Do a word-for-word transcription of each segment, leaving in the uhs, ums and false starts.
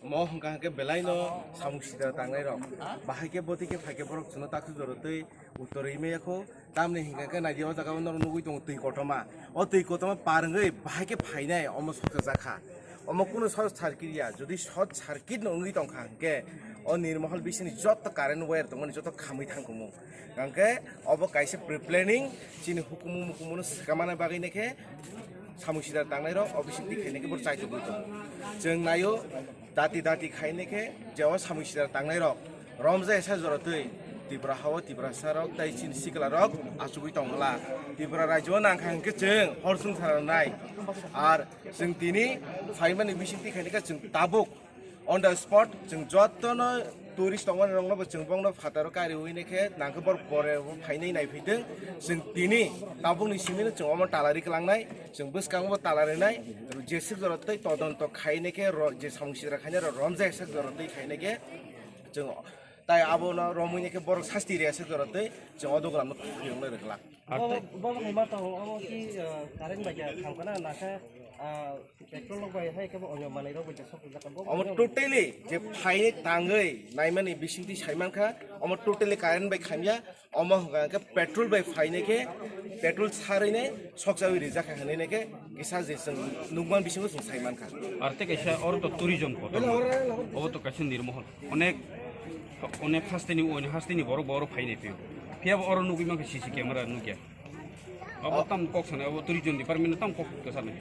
Mo hwnkha hwnkhe belai no samung sida tangnai rok. Bahai khe boti khe phai khe borok chwngno takhuk joro twi uttor rwi maya kho. Tamni hwnkha khe naidi o jaga o norok nugwi tongo twi kotorma. O twi kotorma par wngwi bahai khe phainai omo sokjak kha. Omo kunu short circuit ya. Jodi short circuit no wngwi tongkha hwnkhe o Nirmohol bisingni joto current wire tongmani joto khamwi thangkumu. Hwnkhe obo kaisa pre-planning chini hukumu mukumu no swkamana bagwi nai khe samung sida tangnai rok o bising twi khainai khe bo chaitugwi tongo. Chwng naio dati dati khainai khe je o samung sida tangnai rok romjak esa jora twi Tripura hao Tiprasa rok tei chini sikla rok achugwi tongla. Tripura rajyo o nangkha hwnkhe chwng hor swngsa rwnai. Ar chwng tini phaimani bising twi khainai khe chwng tabuk on the spot chwng jotono tourist tongmani rokno bo chwng bongno phataro kariwi khe nangkhe borok pore phainai naiphitwng. Chwng tini tabukni simino chwng omo talari kwlangnai, chwng bwskango talari nai, jeswk jora tei todonto khainai khe ro-, je samung sida khainai rok romjak sak jora tei khainai khe chwng tai abono romwi khe borok sasti rwya sak jora tei chwng o dogolamno khukri wngnai rwkhlak. Bobo, bobo hai ma tongo, omo ki, eh, current bai khe thang kana, na khe, ah, petrol rok bai hai khe bo onyo manwi rok bai khe sok jak, bobo Omo onyo totally je phainai tangwi naimani bisingtwi saimankha, omo totally current bai khamya, omo hwnkha khe petrol bai phainai khe, petrol sarwi nai sokjawi rijak kha hinwi nai khe kisa je chwng nukman bisingo chwng saimankha. Ar tei kaisa oro to tourism kotor, obo to kaisa nirmohol. Onek, onek hasteni, onek hasteni borok, borok phainai phio. Phiya bo oro nugwi mankha C C camera nukya. Abo tam kok sana, abo tourism department tam kok sana.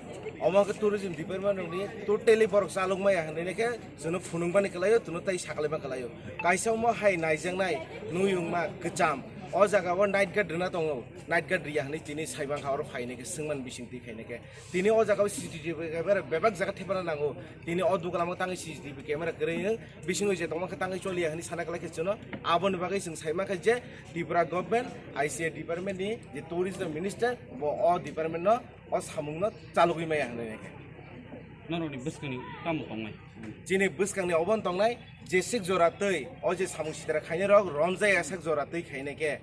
Omo khe tourism department ni totally borok chalok maya hinwi khe chwngno phunuk bani kwlaio, chwngno tai sakalai bani kwlaio. Kaisa omo hai naijaknai nuyung ma kwcham. O jaga o night guard rwna tongo. Night guard riya hinwi tini saimankha oro phainai khe swngmani bising twi khainai khe. Tini o jaga o C C T V camera bebak jaga thepana nango. Tini o duglam o tangwi C C T V camera kwrwi wng, bisingo je tongma khe tangwi choliya hinwi sana kwlai khe chwngno. Aboni bagwi chwng sai mankha je Tripura government, I C A department ni je tourism minister bo o department no o samung no chalogwi maya hinwi nai khe. Norokni bwskangni tamo tongnai? Chini bwskangni obo wng tongnai, jeswk jora twi o je samung sitra khainai rok romjak yasak jora twi khainai khe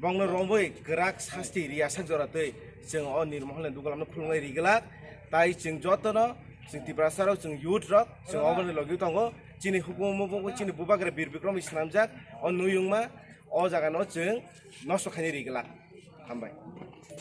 bongno romwi kwrak sasti riyasak jora twi chwng o nirmohol ni dugulamno khulumnai rigwlak. Tai chwng jotono chwng Tiprasa rok, chwng youth rok, chwng oboni logi tongo. Chini hukumu mukumu chini bubagra Bir Bikrom bai swnamjak o nuyungma o jaga no chwng nosto khainai rigwlak. Hambai.